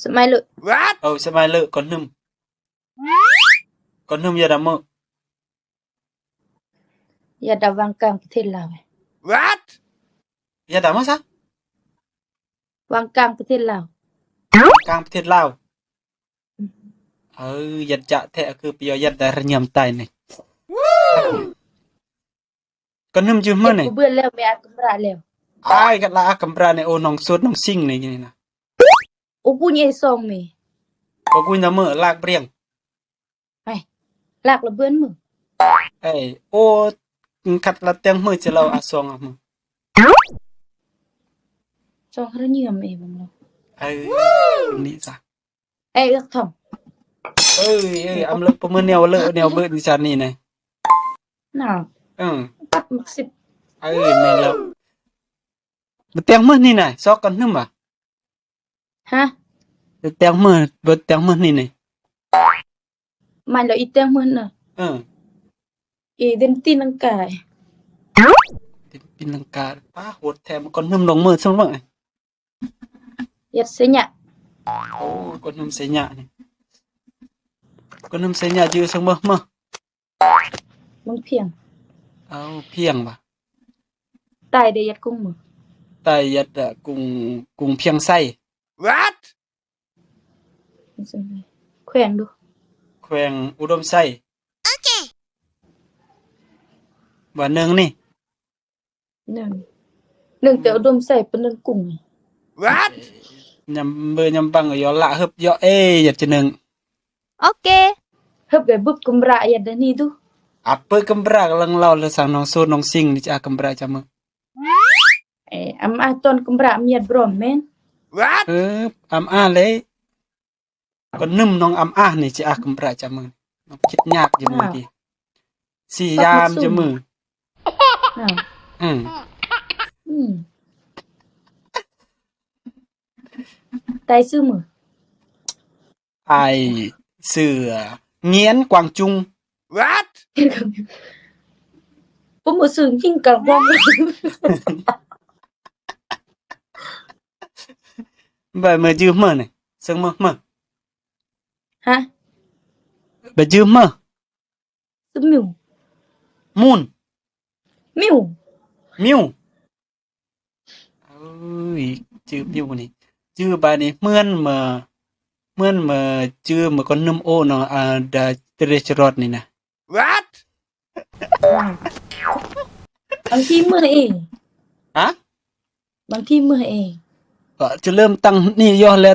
ສະໄໝເລີ ເອີ ສະໄໝເລີ ກອນໜຶ່ມ ກອນໜຶ່ມ ຢາດາເມີ ຢາດາວັງກາງປະເທດລາວ ຢາດາເມີຊະ ວັງກາງປະເທດລາວ ກາງປະເທດລາວ ເອີ ຢາດຈະແທ້ ຄືປະໂຫຍດ ຢາດໄດ້ລະຍຳໄຕນີ້ ກະໜຶ່ມຈື່ເມີນີ້ ເບື່ອແລ້ວ ແມ່ອາກຳຣະແລ້ວ ອາຍກັນລະອາກຳຣະນີ້ ໂອ ນ້ອງໂສດນ້ອງຊິງນີ້ນະ ໂອກຸຍເອຊອງເມ ໂອກຸຍນະເມີ ລາກບຽງ ໄປ ລາກລະເບືອນເມີ ເອີ ໂອ ຄັດລະແຕງເມີຈະລາວອາຊອງອາເມີ ຊອງຮະເຍີມເອບັງລະ ເອີ ນີ້ຊະ ເອີ ເອືອກທອງ ເອີ ເອີ ອຳເລີປະເມີແນວເລີແນວເບີດວິຊານີ້ນະ ນະ ເອີ ປັດໝາກສິບ ເອີ ແມ່ນແລ້ວ ແຕງເມີນີ້ນະ ຊອກກັນໜຶ່ມຫວາ ຮະ ແຕງເມີ ເບີດແຕງເມີນີ້ນີ້ ມາແລ້ວອີແຕງເມີນະ ເອີ ອີເດນຕີນລັງກາ ເດນຕີນລັງກາ ປ້າ ໂຫດແທ້ ມັນກອນໜຶ່ມລົງເມີຊະເບິ່ງ ຍັດໄຊຍະ ໂອ້ ກອນໜຶ່ມໄຊຍະນີ້ ກອນໜຶ່ມໄຊຍະ ຈື່ຊະເມີ ເມີ ເມືອງພຽງ ເອົາ ພຽງຫວາ ໃຕ້ໄດ້ຍັດກຸງເມືອງ ໃຕ້ຍັດ ເອີ ກຸງ ກຸງພຽງໄຊ ແຂວງດູ ແຂວງອຸດົມໄຊ ໂອເຄ ວ່າໜຶ່ງນີ້ ໜຶ່ງ ໜຶ່ງແຕ່ອຸດົມໄຊ ປະໜຶ່ງກຸງ ຍຳເບີຍຳບັງ ຍໍລະ ເຮີບ ຍໍເອ ຢາດຈະໜຶ່ງ ໂອເຄ ເຮີບໄດ້ບຶບກຳຣະ ຢາດໄດ້ນີ້ດູ ອາ ເປີກຳຣະ ກຳລັງເລົ່າເລື່ອງສັງ ນ້ອງໂສດນ້ອງຊິງນີ້ ຈະອາກຳຣະຈະເມີ ເອ ອຳອາຕອນກຳຣະ ມຽດບຣອມແມ່ນ ເອີ ອຳອາເລີຍ ກະໜຶ່ມນ້ອງອຳອານີ້ ຈະອາກຳຣະຈະເມີ ນ້ອງຄິດຍາກຈະເມີ ອາ ຕິ ຊິຍາມຈະເມີ ອາ ອືມ ອືມ ໄຕຊື່ເມີ ອ້າຍຊື່ ງຽນ ກວາງຈຸງ ປະໂມດຊື່ ຍິງກະວອງ ບາຍເມີ ຈື່ເມີນີ້ ເຊິ່ງເມີ ເມີ ຮະ ບາຍຈື່ເມີ ຊື່ມິວ ມູນ ມິວ ມິວ ເອີຍ ຈື່ມິວນີ້ ຈື່ບາດນີ້ ເໝືອນເມີ ເໝືອນເມີ ຈື່ເມີກອນໜຶ່ມໂອເນາະ ອາ ດາເຕເຣສຣອດນີ້ນະ ບາງທີເມື່ອຍເອງ ຮະ ບາງທີເມື່ອຍເອງ ກະຈະເລີ່ມຕັ້ງນີ້ຢູ່ແລ້ວ